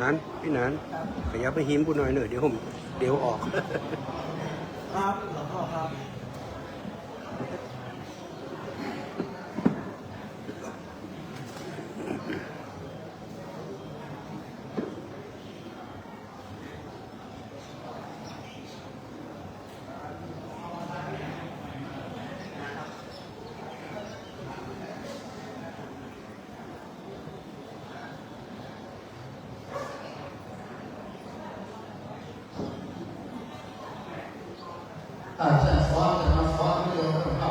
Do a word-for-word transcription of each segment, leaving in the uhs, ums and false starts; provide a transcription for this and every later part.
หนาน พี่หนาน ขยับไปหิมกูหน่อยเนอะ เดี๋ยวผม เดี๋ยวออก ครับ หลวงพ่อครับ อาจารย์สอน อาจารย์สอน ไม่ยอมเข้า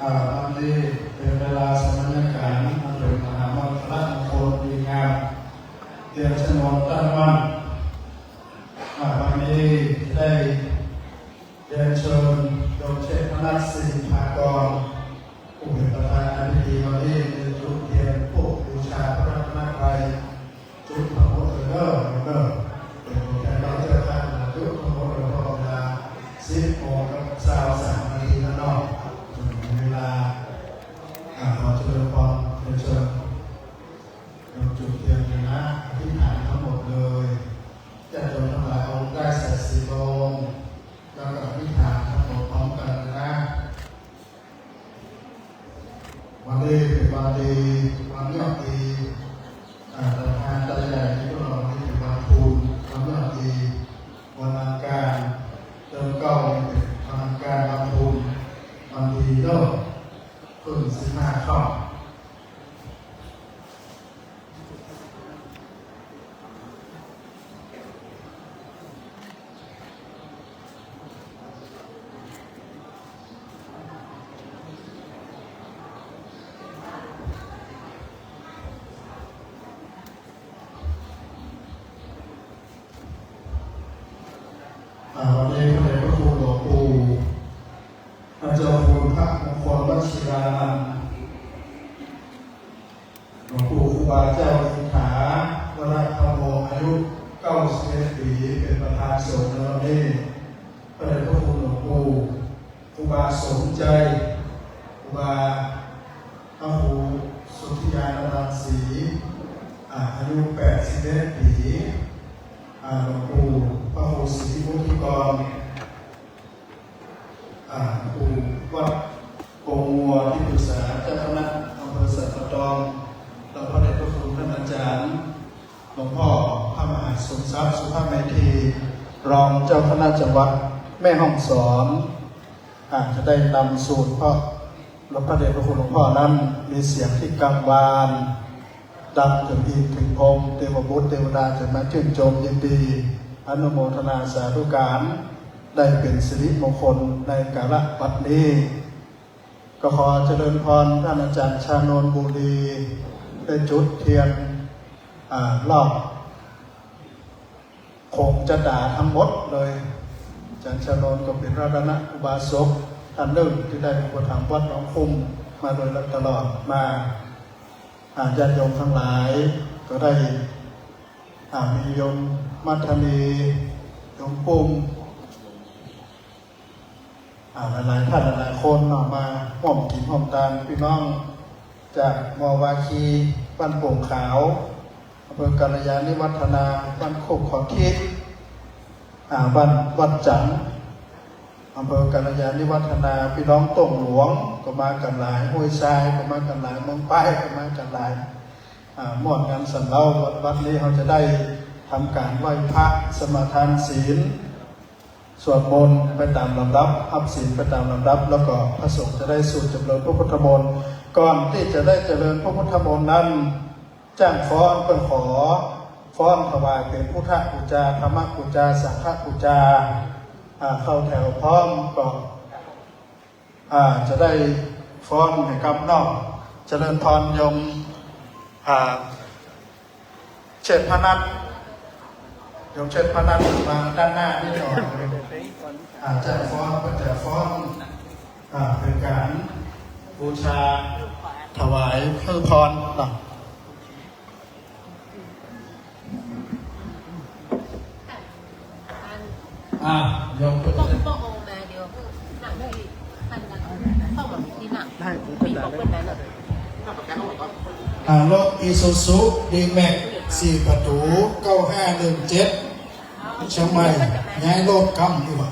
อ่า วันนี้เป็นเวลาสมณการ มันเป็นมหามงคลมงคลดีงาม เตรียมชนวนตั้งมั่น อ่า วันนี้ได้เรียนเชิญโยมเทพนัท สิริภากร ผู้เป็นประธานในพิธีวันนี้ ได้จุดเทียนธูปบูชาพระรัตนตรัย จุดทั้งหมดเลยเด้อ เด้อ เป็นตัวแทนเราเจ้าภาพนะ จุดทั้งหมดเลย เพราะเวลาสิบโมงกับซาวสามนาทีแล้วเนาะ ถึงเวลา อ่า ขอเจริญพร เรียนเชิญ เราจุดเทียนเลยนะ อธิษฐานทั้งหมดเลย ญาติโยมทั้งหลาย เอาได้ใส่สีลง แล้วก็อธิษฐานทั้งหมดพร้อมกันเลยนะ วันนี้เป็นวันดี วันยอดดี อ่า ประธานใจใหญ่ที่พวกเรานี่เป็นวันพูน วันยอดดี วันอังคาร เดือนเก้านี่เป็นวันอังคาร วันพูน วันดีเนาะ ขึ้นสิบห้าค่ำ อ่า วันนี้พระเดชพระคุณหลวงปู่ พระเจ้าคุณพระมงคลวชิรานันท์ หลวงปู่ครูบาเจ้าอินถา วรธรรมโม อายุ เก้าสิบเอ็ด ปี เป็นประธานสงฆ์ในวันนี้ พระเดชพระคุณหลวงปู่ ครูบาสมใจ ครูบาพระครูสุทธิญาณรังสี อ่า อายุ แปดสิบเอ็ด ปี อ่า หลวงปู่พระครูศรีวุฒิกร อ่า ปู่วัดโป่งงัว ที่ปรึกษาเจ้าคณะอำเภอสันป่าตอง และพระเดชพระคุณท่านอาจารย์ หลวงพ่อพระมหาสมทรัพย์ สุภเมธี รองเจ้าคณะจังหวัดแม่ฮ่องสอน อาจจะได้นำสูตร เพราะพระเดชพระคุณหลวงพ่อนั้นมีเสียงที่กังวาน ดังถึงอินทร์ถึงพรหม เทวบุตรเทวดาจะมาชื่นชมยินดี อนุโมทนาสาธุการ ได้เป็นสิริมงคลในกาละบัดนี้ ก็ขอเจริญพรท่านอาจารย์ชานนท์ บุรี ได้จุดเทียน อ่า รอบโขงชะตาทั้งหมดเลย อาจารย์ชานนท์ก็เป็นรัตนอุบาสกท่านหนึ่งที่ได้อุปถัมภ์วัดหนองคุ้มมาโดยตลอดมา อ่า ญาติโยมทั้งหลาย ก็ได้ อ่า มีโยมมัทนี โยมปุ้ม อ่า หลายๆ ท่านหลายๆ คนเนาะ มาร่วมกินร่วมทาน พี่น้องจากมอวาคี บ้านโป่งขาว อำเภอกัลยาณิวัฒนา บ้านโคกเขาทิศ อ่า บ้านวัดจันทร์ อำเภอกัลยาณิวัฒนา พี่น้องโต่งหลวงก็มากันหลาย ห้วยทรายก็มากันหลาย เมืองปายก็มากันหลาย อ่า ม่วนกันสันเล่า วัด วัดนี้เราจะได้ทำการไหว้พระ สมาทานศีล สวดมนต์ไปตามลำดับ รับศีลไปตามลำดับ แล้วก็พระสงฆ์จะได้สูตรเจริญพระพุทธมนต์ ก่อนที่จะได้เจริญพระพุทธมนต์นั้น จ้างฟ้อนเปิ้นขอ ฟ้อนถวายเป็นพุทธปูจา ธรรมปูจา สังฆปูจา อ่า เข้าแถวพร้อมก็ อ่า จะได้ฟ้อนให้กับน้อง เจริญพรโยม อ่า เชษฐพนัท โยมเชษฐพนัทมาด้านหน้านิดหน่อย อ่า จะฟ้อน ก็จะฟ้อน อ่า เป็นการบูชาถวายให้พรเนาะ อ่ะ โยมเปิด ป้อง ป้ององค์มาเดี๋ยวนั่งที่ท่านนั่ง ป้องแบบที่นั่ง ได้ มีป้องเปิ้นนั่นน่ะ อ่ะ รถอีซูซูดีแม็กซ์ สี่ประตู เก้าห้าหนึ่งเจ็ด เชียงใหม่ ย้ายรถกำดีกว่า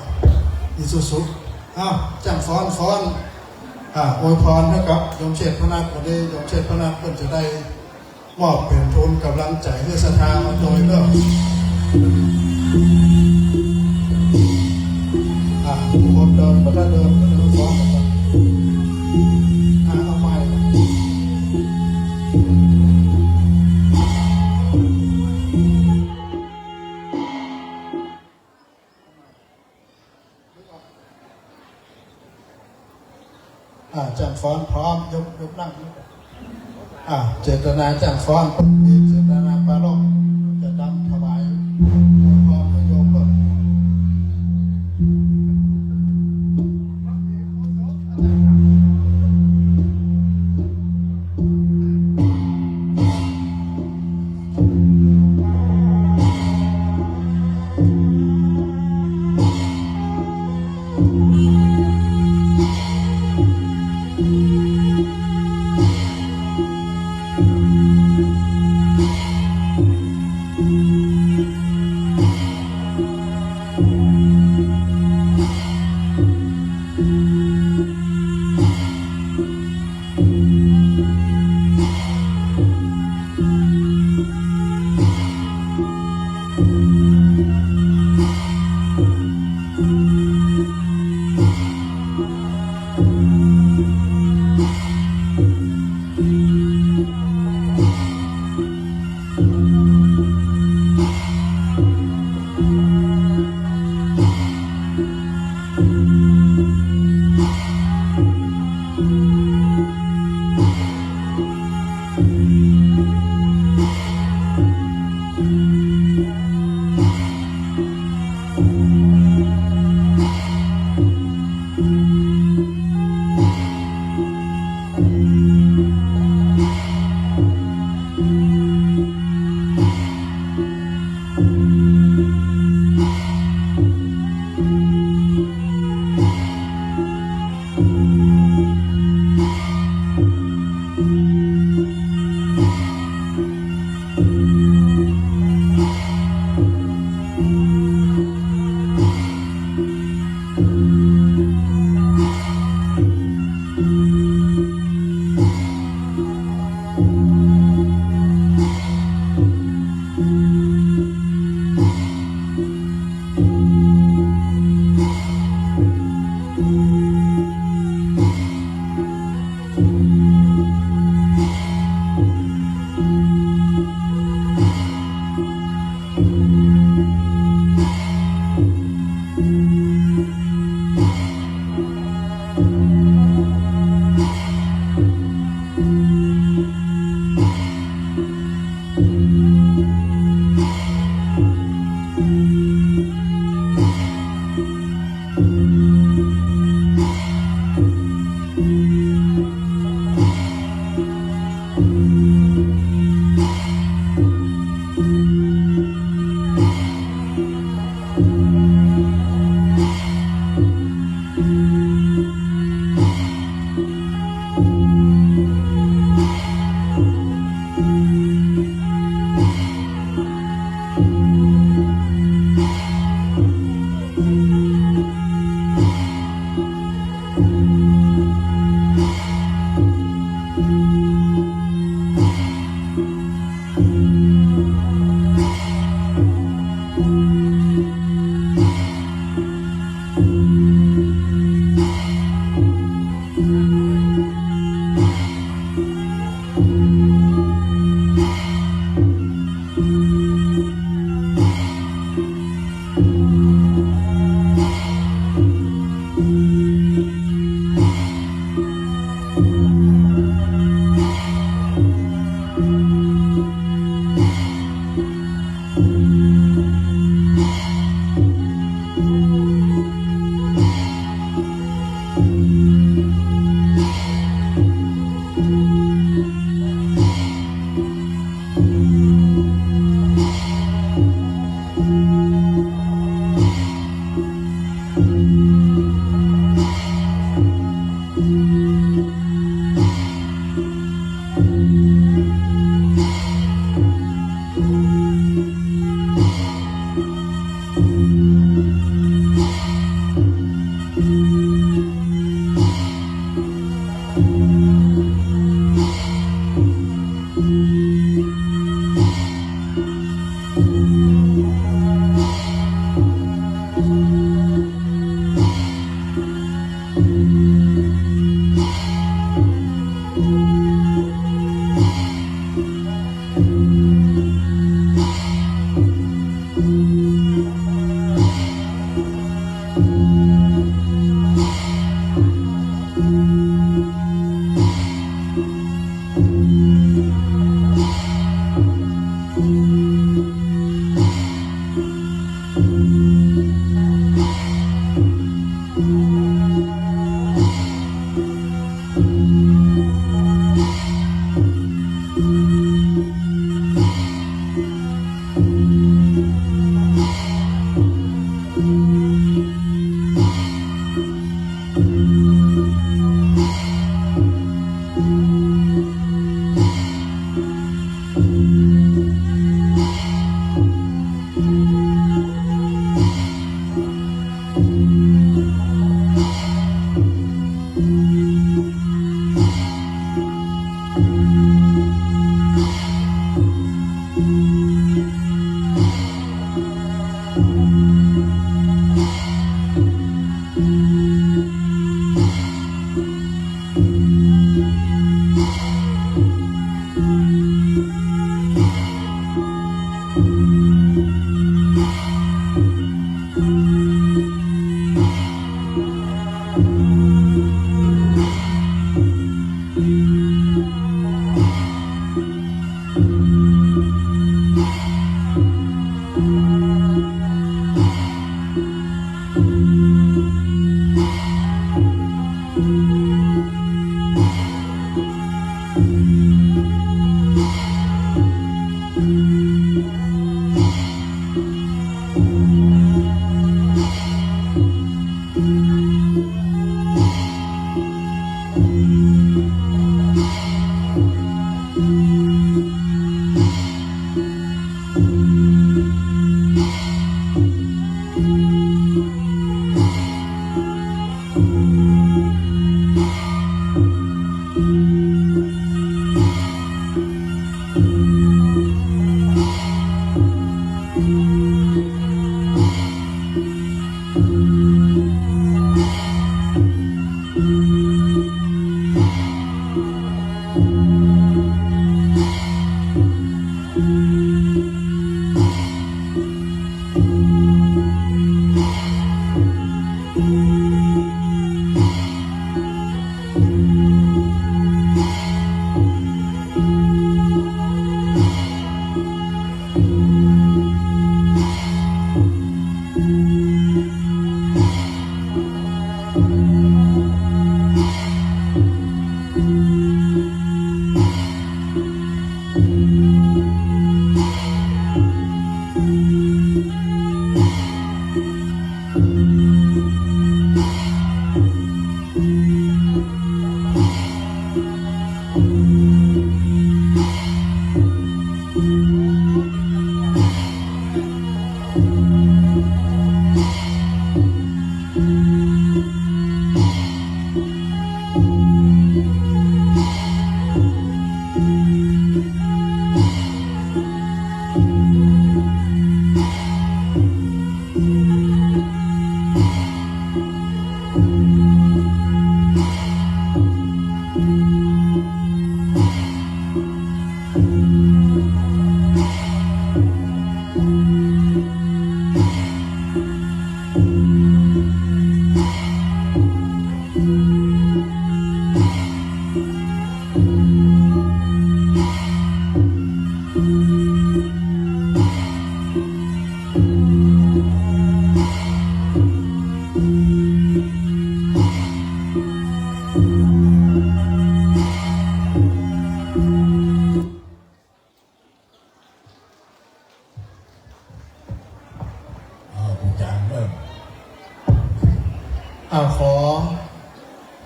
อีซูซู อ้าว จ้างฟ้อน ฟ้อน อ่า อวยพรให้กับโยมเชษฐพนัท วันนี้โยมเชษฐพนัทเพิ่นจะได้ มอบเป็นทุนกำลังใจให้ศรัทธามาโดยเนาะ อ่ะ ผู้คนเดิน บ่ทันเดิน ก็เดินฟ้อนกันไป อ่ะ เอาไป อ่า จ้างฟ้อนพร้อม ยก ยกนั่ง อ่า เจตนาจ้างฟ้อน มีเจตนาปรารภ จะดำถวายพร้อมให้โยมเพิ่น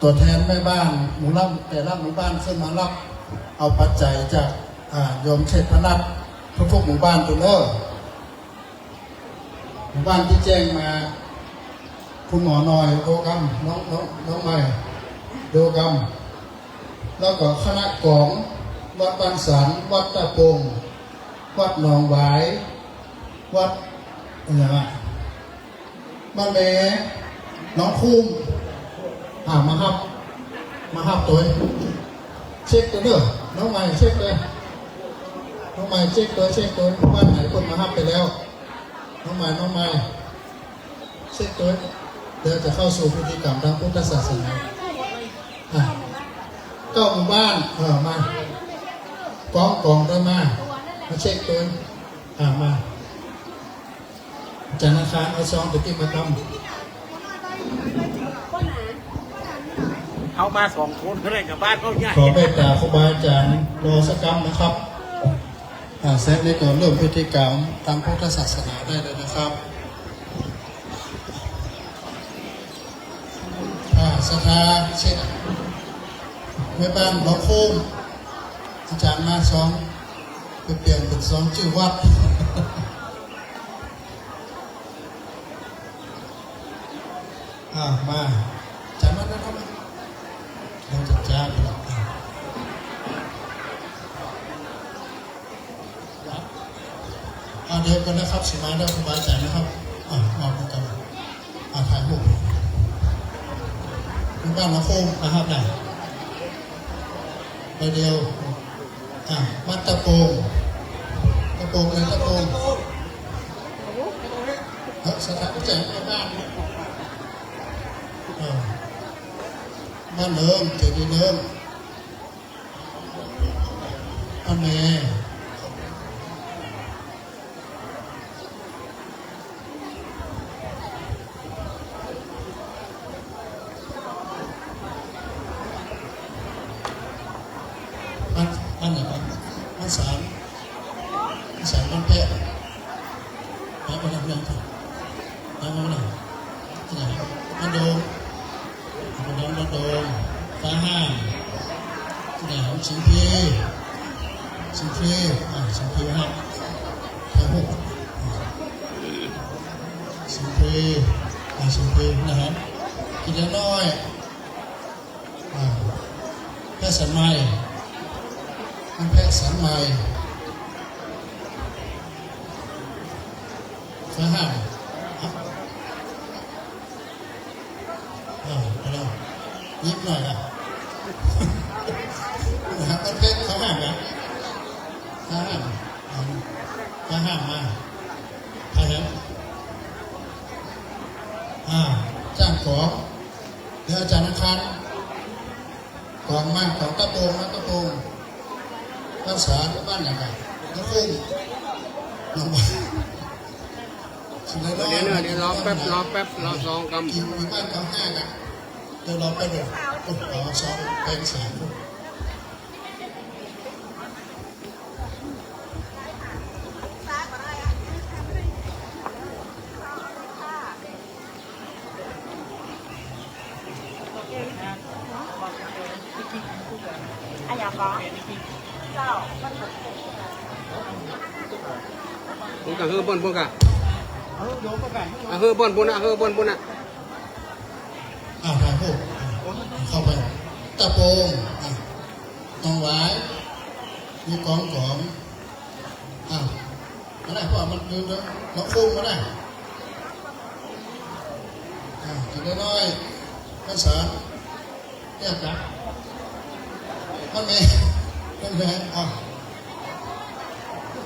ตัวแทนแม่บ้านหมู่ละแต่ละหมู่บ้านขึ้นมารับเอาปัจจัยจากอ่าโยมเทพนัททุกๆหมู่บ้านเด้อ หมู่บ้านที่แจ้งมา คุณหมอหน่อย โดกำ น้องน้องน้องใหม่ โดกำ แล้วก็คณะของวัดบ้านสัน วัดตะปง วัดหนองหวาย วัดอะไรวะ บ้านแม่ น้องคุ้ม อ่า มาฮับ มาฮับตัว เช็คตัวเด้อ น้องใหม่ เช็คเลย น้องใหม่ เช็คตัว เช็คตัว บ้านไหนคนมาฮับไปแล้ว น้องใหม่ น้องใหม่ เช็คตัว เดี๋ยวจะเข้าสู่พิธีกรรมทางพุทธศาสนา อ่ะ เก้าหมู่บ้าน เออ มา กองกองกันมา มาเช็คตัว อ่ะ มา อาจารย์อาคารเอาซองไปเก็บประกำ เอามาสองคนก็ได้กลับบ้านเขาใหญ่ ขอเมตตาครูบาอาจารย์รอสักกำนะครับ อ่า เสร็จแล้วก็เริ่มพิธีกรรมตามพุทธศาสนาได้เลยนะครับ อ่า ศรัทธาเช็ค แม่บ้านหนองโค้ง อาจารย์มาซอง ไปเปลี่ยนเป็นซองชื่อวัด อ่า มา อาจารย์มาแล้วครับ เราจะจ้าไปแล้ว อ่า อ่า เดี๋ยวกันนะครับ สิมาแล้วครูบาอาจารย์นะครับ อ่า มาพร้อมกัน อ่า ถ่ายรูป แม่บ้านหนองโค้งนะครับนะ ไปเดียว อ่ะ วัดตะโปง ตะโปงเลย ตะโปง เฮ้ย สถานที่แจ้งแม่บ้าน เออ บ้านเดิม เจดีย์เดิม บ้านแม่ บ้าน บ้านไหนบ้าง บ้านสาม บ้านสาม บ้านแพะ ไปไปนั่งนั่งไปนั่งนั่งที่ไหนครับ บ้านโดม บ้านโดม บ้านโดม ฟ้าห้าม ที่ไหนครับ สิงห์พี สิงห์พี อ่า สิงห์พีครับ ครับผม สิงห์พี อ่า สิงห์พีนะครับ กินน้อย อ่า แพทย์สันใหม่ มันแพทย์สันใหม่ ฟ้าห้าม อ่า เอาละ นิดหน่อยละ นะครับ มันแพทย์เขาห้ามนะ ฟ้าห้าม อ่า ฟ้าห้ามมา ใครครับ อ่า จ้างของ เดี๋ยวอาจารย์อังคาร ของมา ของตะโปงนะ ตะโปง บ้านสาหรือบ้านไหนกัน น้องอุ้ม น้องบ้าน เดี๋ยวๆ เดี๋ยวรอแป๊บ รอแป๊บ รอซองกำ กินอยู่บ้านเขาห้ากัน เดี๋ยวรอแป๊บเดียว โอ้โห ซองแปลงสาม อะหยังก่อ เจ้า มันก็ พุ้นกะ เฮือบ่อนพุ้นกะ เฮือบ่อนพุ้นน่ะ เฮือบ่อนพุ้นน่ะ อ่า ถ่ายรูป เข้าไป ตะโปง อ่ะ หนองหวาย มีกองของ อ่ะ มาได้ เพราะว่ามันอยู่เนอะ หนองโค้งมาได้ อ่ะ กินน้อยๆ มันสาร เรียกนะ มันแม่ มันแม่ อ่ะ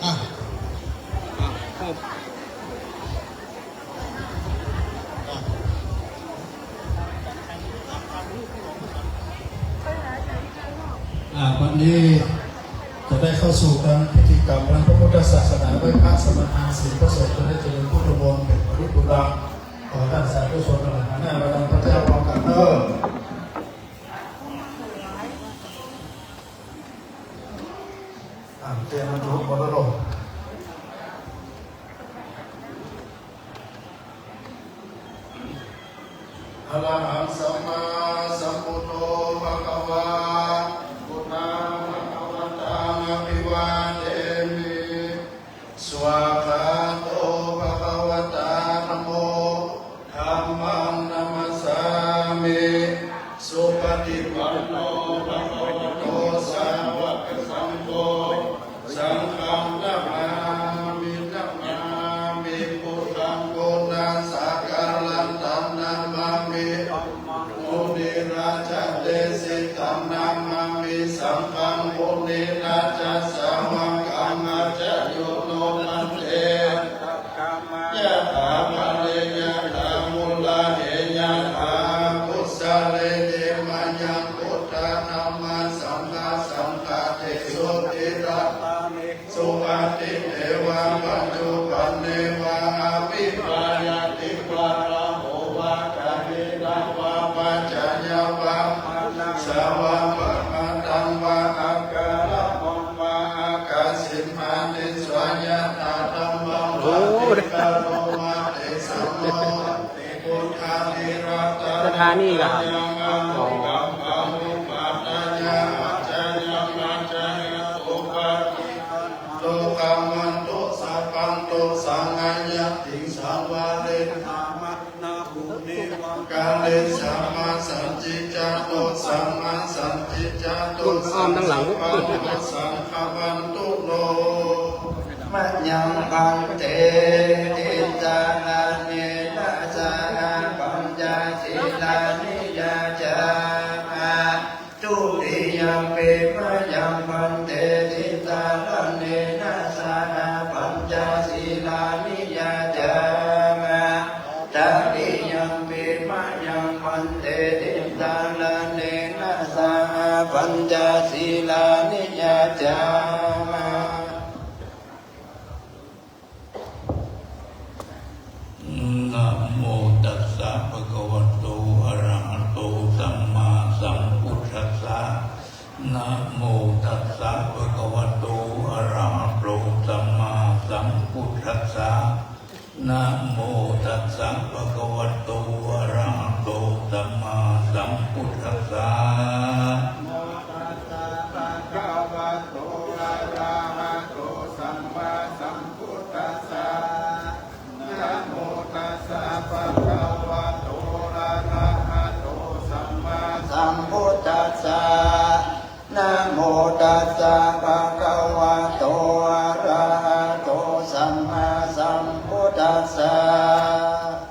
อ่ะ อ่ะ ครับ อ่า วันนี้จะได้เข้าสู่การพิธีกรรมทางพระพุทธศาสนา ไหว้พระสมาทานศีลพระสงฆ์ จะได้เจริญพุทธมนต์เป็นปริปุระ ขอท่านสาธุชนทั้งหลายหันหน้ามาทางพระเจ้าพร้อมกันเด้อ อ่า เตรียมบรรจุหมดแล้วเนอะ Arahaṃ sammāsambuddho saṅghaṃ, puṇṇena ca sāvakaṃ, ācaro no bhante, yathā vare yathā mūle, yathā kusalehi. Mayaṃ buddhadhammasaṅghassaṅghāṭhesu, tirattānesu adhidevā, paccuppanneva avippayāti. Vārāho vā kāyena vā vācāya vā, manasā vā pakataṃ vā, akāraṃ vā akāsi mani, svāyatthādhammaṃ paṭikkaro mati. Saṅgho สถานีเหรอครับ อ๋อ Lokamatthu sabbantu saṅghaññattiṃ, saṃvarena manā muni vā. Kāle sammāsaccicca, do sammasaccicca, do อ้อมด้านหลัง sabbantu saṅghavantu no. Mayaṃ bhante tisaraṇena saha pañca sīlāni yācāma. Dutiyampi mayaṃ bhante tisaraṇena saha pañca sīlāni yācāma. Tatiyampi mayaṃ bhante tisaraṇena saha pañca sīlāni yācāma. Namo tassa bhagavato arahato sammāsambuddhassa. Namo tassa bhagavato arahato sammāsambuddhassa. Namo tassa bhagavato arahato sammāsambuddhassa. Namo tassa bhagavato arahato sammāsambuddhassa. Namo tassa bhagavato arahato sammāsambuddhassa. Namo tassa bhagavato arahato sammāsambuddhassa.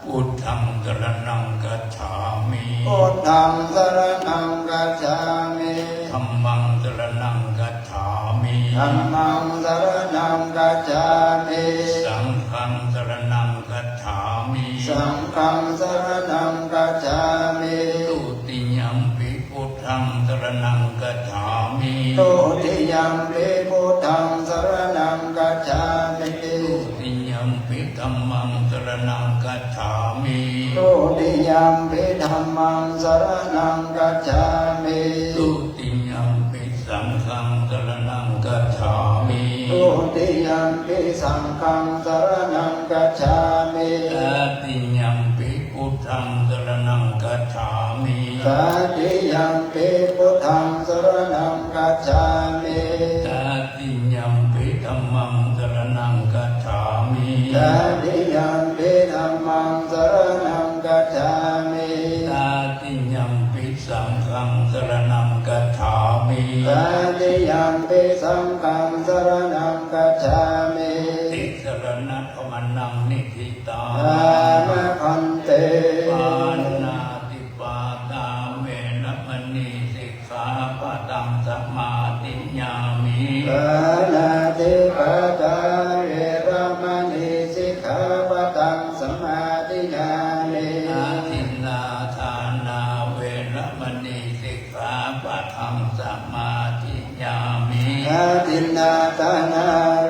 Buddhaṃ saraṇaṃ gacchāmi. Buddhaṃ saraṇaṃ gacchāmi. Dhammaṃ saraṇaṃ gacchāmi. Dhammaṃ saraṇaṃ gacchāmi. Saṅghaṃ saraṇaṃ gacchāmi. Saṅghaṃ saraṇaṃ gacchāmi. Dutiyampi buddhaṃ saraṇaṃ gacchāmi. Dutiyampi buddhaṃ saraṇaṃ gacchāmi. Dutiyampi dhammaṃ saraṇaṃ gacchāmi. Dutiyampi dhammaṃ saraṇaṃ gacchāmi. Dutiyampi saṅghaṃ saraṇaṃ gacchāmi. Dutiyampi saṅghaṃ saraṇaṃ gacchāmi. Tatiyampi buddhaṃ saraṇaṃ gacchāmi. Tatiyampi buddhaṃ saraṇaṃ gacchāmi. Tatiyampi dhammaṃ saraṇaṃ gacchāmi. Tatiyampi dhammaṃ saraṇaṃ gacchāmi. Tatiyampi saṅghaṃ saraṇaṃ gacchāmi. Tatiyampi saṅghaṃ saraṇaṃ gacchāmi. Tisaraṇagamanaṃ niṭṭhitaṃ. Āma bhante. Pāṇātipātā veramaṇī sikkhāpadaṃ samādiyāmi. Pāṇātipātā veramaṇī sikkhāpadaṃ samādiyāmi. Adinnādānā veramaṇī sikkhāpadaṃ samādiyāmi. Adinnādānā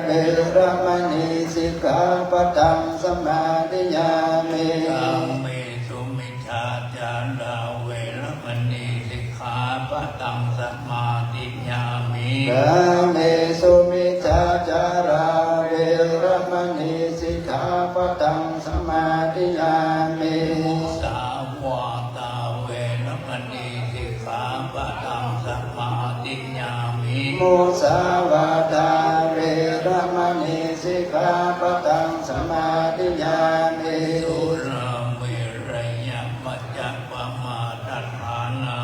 veramaṇī sikkhāpadaṃ samādiyāmi. Kāmesu micchācārā veramaṇī sikkhāpadaṃ samādiyāmi. Kāmesu micchācārā veramaṇī sikkhāpadaṃ samādiyāmi. Musāvādā veramaṇī sikkhāpadaṃ samādiyāmi. Musāvādā veramaṇī sikkhāpadaṃ samādiyāmi. Surāmerayamajjapamādaṭṭhānā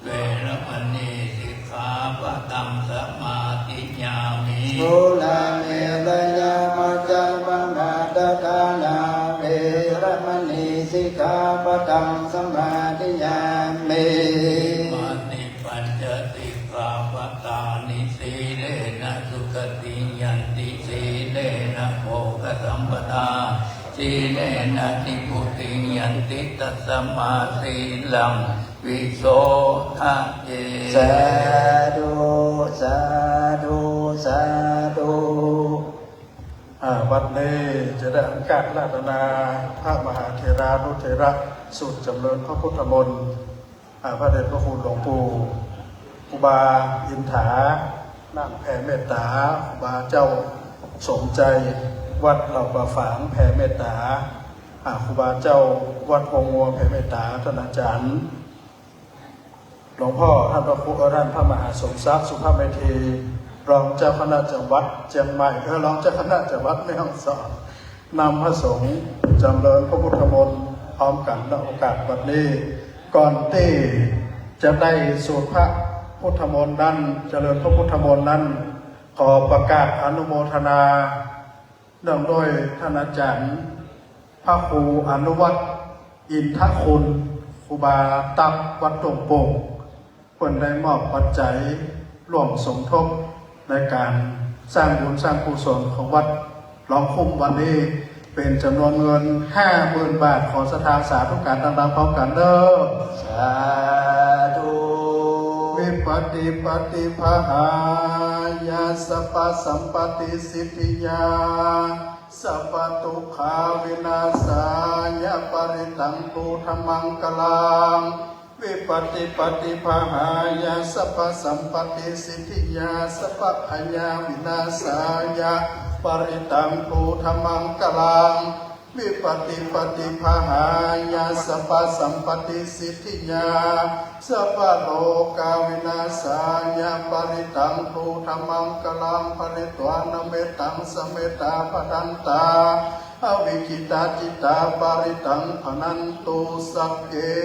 veramaṇī sikkhāpadaṃ samādiyāmi. Surāmerayamajjapamādaṭṭhānā veramaṇī sikkhāpadaṃ samādiyāmi. Imāni pañca sikkhāpa Tāni sīlena sugatiṃ yanti, sīlena bhogasampadā, sīlena nibbutiṃ yanti, tasmā sīlaṃ visodhaye. Sādhu, sādhu, sādhu. อ่า บัดนี้จะได้โอกาสอาราธนาพระมหาเถรานุเถระ สูตรจำเริญพระพุทธมนต์ อ่า พระเดชพระคุณหลวงปู่ ครูบาอินถา นั่งแผ่เมตตา ครูบาเจ้าสมใจ วัดเหล่าป่าฝาง แผ่เมตตา อ่า ครูบาเจ้าวัดโพงัว แผ่เมตตา ท่านอาจารย์ หลวงพ่อท่านพระครู เอ่อ ท่านพระมหาสมศักดิ์ สุภเมธี รองเจ้าคณะจังหวัดเชียงใหม่ เออ รองเจ้าคณะจังหวัดแม่ฮ่องสอน นำพระสงฆ์จำเริญพระพุทธมนต์พร้อมกัน ณ โอกาสบัดนี้ ก่อนที่จะได้สวดพระพุทธมนต์นั้น เจริญพระพุทธมนต์นั้น ขอประกาศอนุโมทนา เนื่องด้วยท่านอาจารย์ พระครูอนุวัฒน์ อินทคุณ ครูบาตั๊บ วัดดงโป่ง เพิ่นได้มอบปัจจัยร่วมสมทบในการสร้างบุญสร้างกุศลของวัดหนองคุ้มวันนี้ เป็นจำนวนเงินห้าหมื่นบาท ขอศรัทธาสาธุการดังๆพร้อมกันเด้อ สาธุ Vipattipaṭibāhāya sabbasampattisiddhiyā sabbadukkhavināsāya parittaṃ brūtha maṅgalaṃ. Vipattipaṭibāhāya sabbasampattisiddhiyā sabbabhayavināsāya parittaṃ brūtha maṅgalaṃ. Vipattipaṭibāhāya sabbasampattisiddhiyā sabbarogavināsāya parittaṃ brūtha maṅgalaṃ. Pharitvāna mettaṃ samettā bhadantā avikkhittacittā parittaṃ bhaṇantu sagge.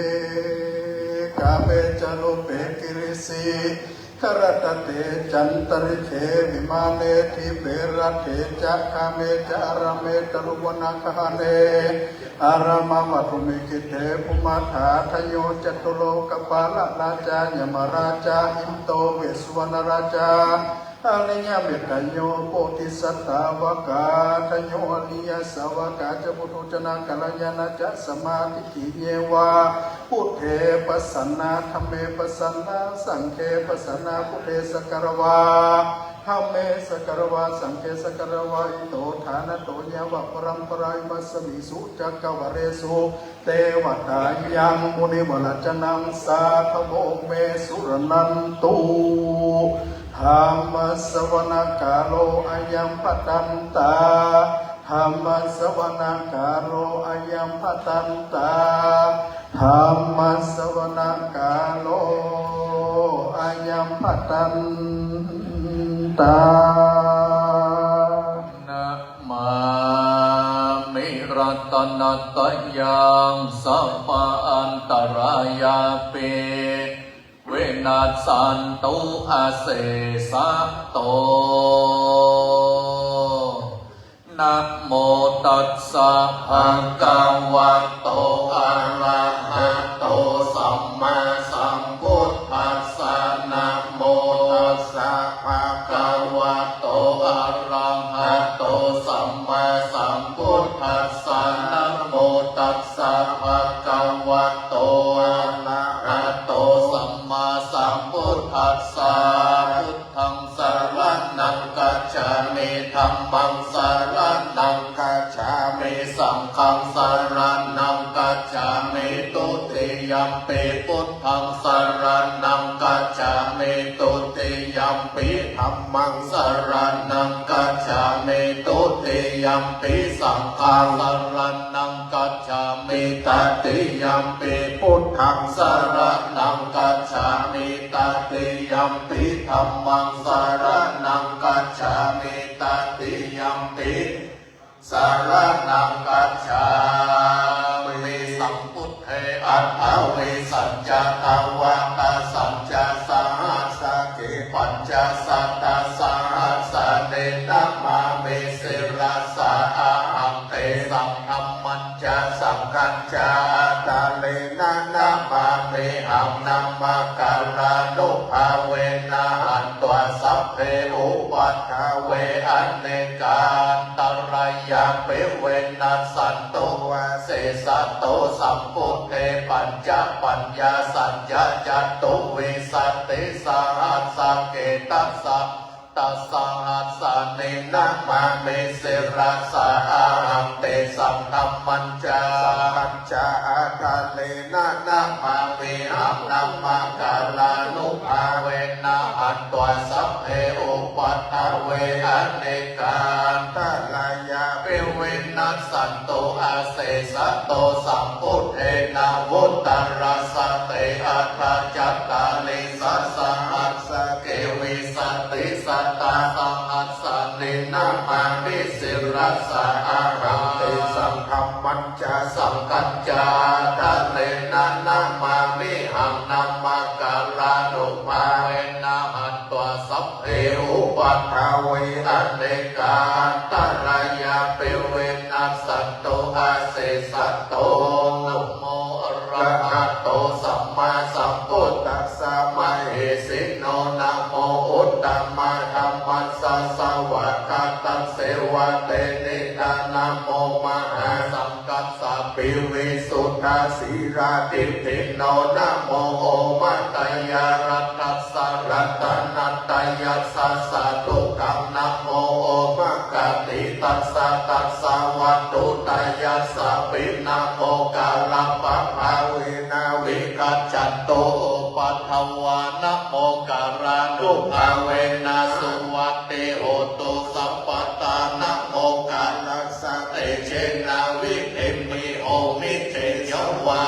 Kāme ca rūpe girisikharataṭe cantalikkhe vimāne dīpe raṭṭhe ca gāme ca arāme taruvanagahane arāmamatthu miggete bhummaṭṭhādayo catulokapālā rājā yamarājā indo vessuvaṇṇarājā ariyamettā yo bodhisattāvakādayo ariyasāvakā ca puthujjanā kalyāṇā ca sammādiṭṭhiyeva buddhe pasannā dhamme pasannā saṅghe pasannā buddhe sagāravā dhamme sagāravā saṅghe sagāravā ito ṭhānato yāva paramparā imasmiṃ su cakkavāḷesu devatā yaṃ munivaravacanaṃ sādhavo me suraṇantu. Dhammassavanakālo ayam bhadantā. Dhammassavanakālo ayam bhadantā. Dhammassavanakālo ayam bhadantā. Namāmi ratanattayaṃ sabbaantarāyāpi vinassantu asesato. Namo tassa bhagavato arahato sammāsambuddhassa. Namo tassa bhagavato arahato sammāsambuddhassa. Namo tassa bhagavato arahato sammāsambuddhassa. Buddhaṃ saraṇaṃ gacchāmi. Dhammaṃ saraṇaṃ gacchāmi. Saṅghaṃ saraṇaṃ gacchāmi. Dutiyampi buddhaṃ saraṇaṃ gacchāmi. Dutiyampi dhammaṃ saraṇaṃ gacchāmi. Dutiyampi saṅghaṃ saraṇaṃ gacchāmi. Tatiyampi buddhaṃ saraṇaṃ gacchāmi. Tatiyampi dhammaṃ saraṇaṃ gacchāmi. Tatiyampi saraṇaṃ gacchāmi. Sambuddhe aṭṭhavīsañca dvādasañca sahassake pañcasatasahassāni namāmi sirasā ahaṃ. Tesaṃ dhammañca saṅghañca ādarena namāmihaṃ. Namakārānubhāvena hantvā sabbe upaddave anekā antarāyāpi vinassantu asesato. Sambuddhe pañcapaññāsañca catuvīsatisahassake dasasatasahassāni namāmi sirasā ahaṃ. Tesaṃ dhammañca saṅghañca ādarena namāmihaṃ. Namakārānubhāvena hantvā sabbe upaddave anekā antarāyāpi vinassantu asesato. Sambuddhe navuttarasate aṭṭhacattāḷīsasahassake vīsatisatasahassāni namāmi sirasā ahaṃ. Tesaṃ dhammañca saṅghañca ādarena namāmihaṃ. Namakārānubhāvena hantvā sabbe upaddave anekā antarāyāpi vinassantu asesato. Namo arahato sammāsambuddhassa mahesino. Namo uttamadhammassa svākkhātasseva tenidha. Namo mahāsaṅghassāpi visuddhasīladiṭṭhino. Namo omātyāraddhassa ratanattayassa sādhukaṃ. Namo omakātītassa tassa vatthuttayassapi. Namokārappabhāvena vigacchantu upaddavā. Namokārānubhāvena suvatthi hotu sabbadā. Namokārassa tejena vidhimhi homi tejavā.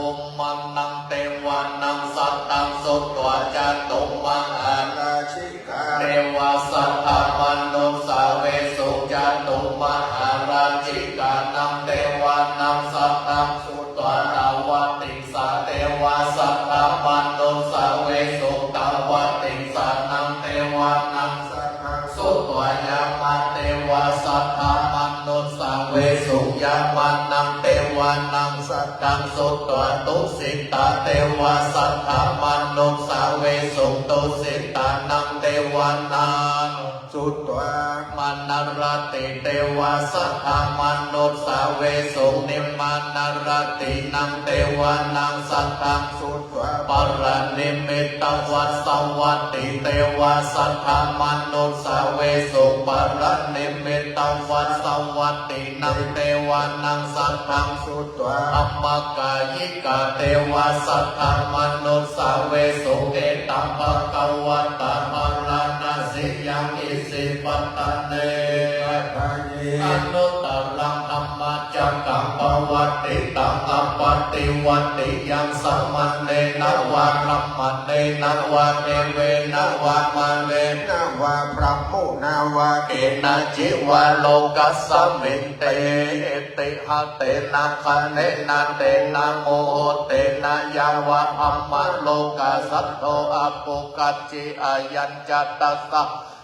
Bhummānaṃ devānaṃ saddaṃ sutvā cātummahārājikā devā saddamanussāvesuṃ. Cātummahārājikānaṃ devānaṃ saddaṃ sutvā tāvatiṃsā devā saddamanussāvesuṃ. Tāvatiṃsānaṃ devānaṃ saddaṃ sutvā yāmā devā saddamanussāvesuṃ. Yāmānaṃ devānaṃ saddaṃ sutvā tusitā devā saddamanussāvesuṃ. Tusitānaṃ devānaṃ sutvā nimmānaratī devā saddamanussāvesuṃ. Nimmānaratīnaṃ devānaṃ saddaṃ sutvā paranimmitavasavattī devā saddamanussāvesuṃ. Paranimmitavasavattīnaṃ devānaṃ saddaṃ sutvā brahmakāyikā devā saddamanussāvesuṃ. Etaṃbhagavatā bārāṇasiyaṃ isipatane anuttaraṃ dhammacakkaṃ pavattitaṃ appaṭivattiyaṃ samaṇena vā brāhmaṇena vā devena vā mārena vā brahmunā vā kenaci vā lokasminti. Itiha tena khaṇena tena muhuttena yāva brahmalokā saddo abbhuggacchi. Ayañca dasa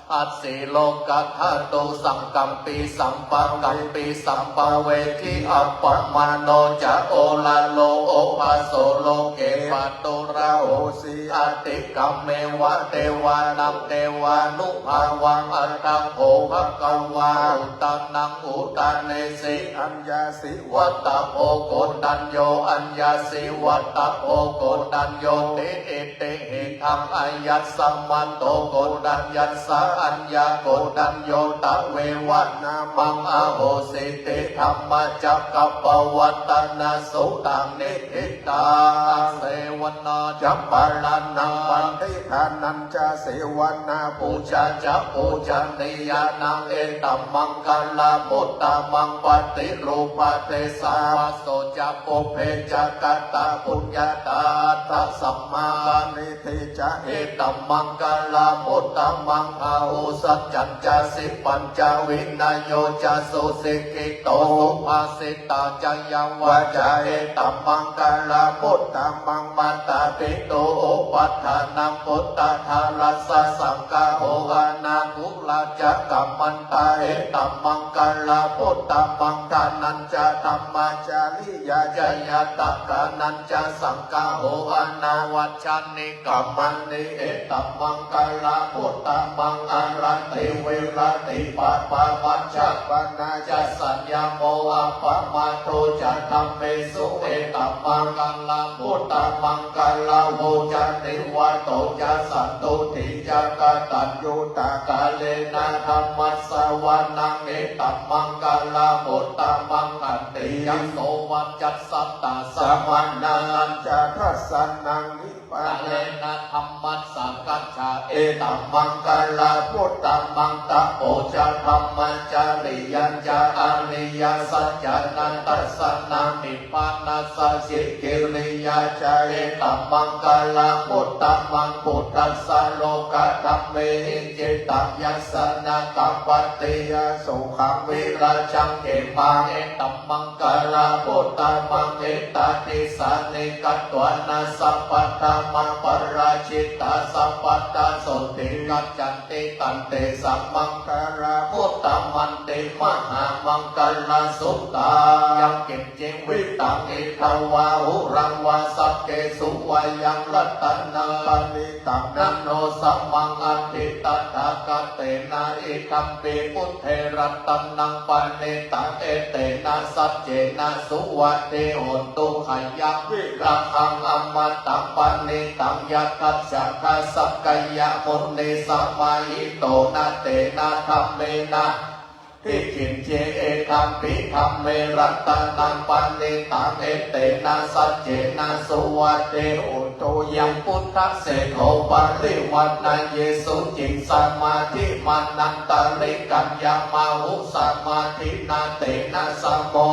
assi lokadhātu saṅkampi sampakampi sampavedhi. Appamāṇo ca oḷāro obhāso loke pāturahosi atikkammeva devānaṃ devānubhāvaṃ. Atha kho bhagavā udānaṃ udānesi: Aññāsi vata bho Koṇḍañño, aññāsi vata bho Koṇḍaññoti. Itihidaṃ āyasmato Koṇḍaññassa aññākoṇḍañño tveva nāmaṃ ahosīti. Dhammacakkappavattana suttaṃ. Niṭṭhitaṃ sevanā ca bālānaṃ paṇḍitānañca sevanā pūjā ca pūjanīyānaṃ etammaṅgalamuttamaṃ. Paṭirūpadesavāso ca pubbe ca katapuññatā attasammāpaṇidhi ca etammaṅgalamuttamaṃ. Bāhusaccañca sippañca vinayo ca susikkhito subhāsitā ca yā vācā etammaṅgalamuttamaṃ. Mātāpituupaṭṭhānaṃ puttadārassa saṅgaho anākulā ca kamantā, etammaṅgalamuttamaṃ. Dānañca dhammacariyā ca ñātakānañca saṅgaho, anavajjāni kammāni, etammaṅgalamuttamaṃ. Āratī viratī pāpā majjapānā ca saññamo, appamādo ca dhammesu, etammaṅgalamuttamaṃ. Gāravo ca nivāto ca santuṭṭhī ca kataññutā, kālena dhammassavanaṃ, etammaṅgalamuttamaṃ. Khantīya sovacassatā samaṇānañca dassanaṃ, nibbāna kālena dhammasākacchā, etammaṅgalamuttamaṃ. Tapo ca dhammacariyā ca ariyasaccāna dassanaṃ, nibbānasacchikiriyā ca, etammaṅgalamuttamaṃ. Phuṭṭhassa lokadhammehi cittaṃ yassa na kampati, asokaṃ virajaṃ khemaṃ, etammaṅ galamuttamaṃ. Etādisāni katvāna sabbatthamaparājitā, sabbattha sotthiṃ gacchanti, tantesaṃ maṅgalamuttamanti, mahāmaṅgalasuttaṃ. Yaṅkiñci vittaṃ idha vā huraṃ vā, saggesu vā yaṃ ratanaṃ paṇī taṃ, na no samaṃ atthi tathāgatena, idampi buddhe ratanaṃ paṇītaṃ, etena saccena suvatthi hotu. Khayaṃ virāgaṃ amataṃ paṇītaṃ, yadajjhagā sakyamunī samāhito, na tena dhammena kiñci, idampi dhamme ratanaṃ paṇītaṃ, etena saccena suvatthi hotu. Yaṃ buddhaseṭṭho parivaṇṇayī suciṃ, samādhimānantarikaññamāhu, samādhinā tena samo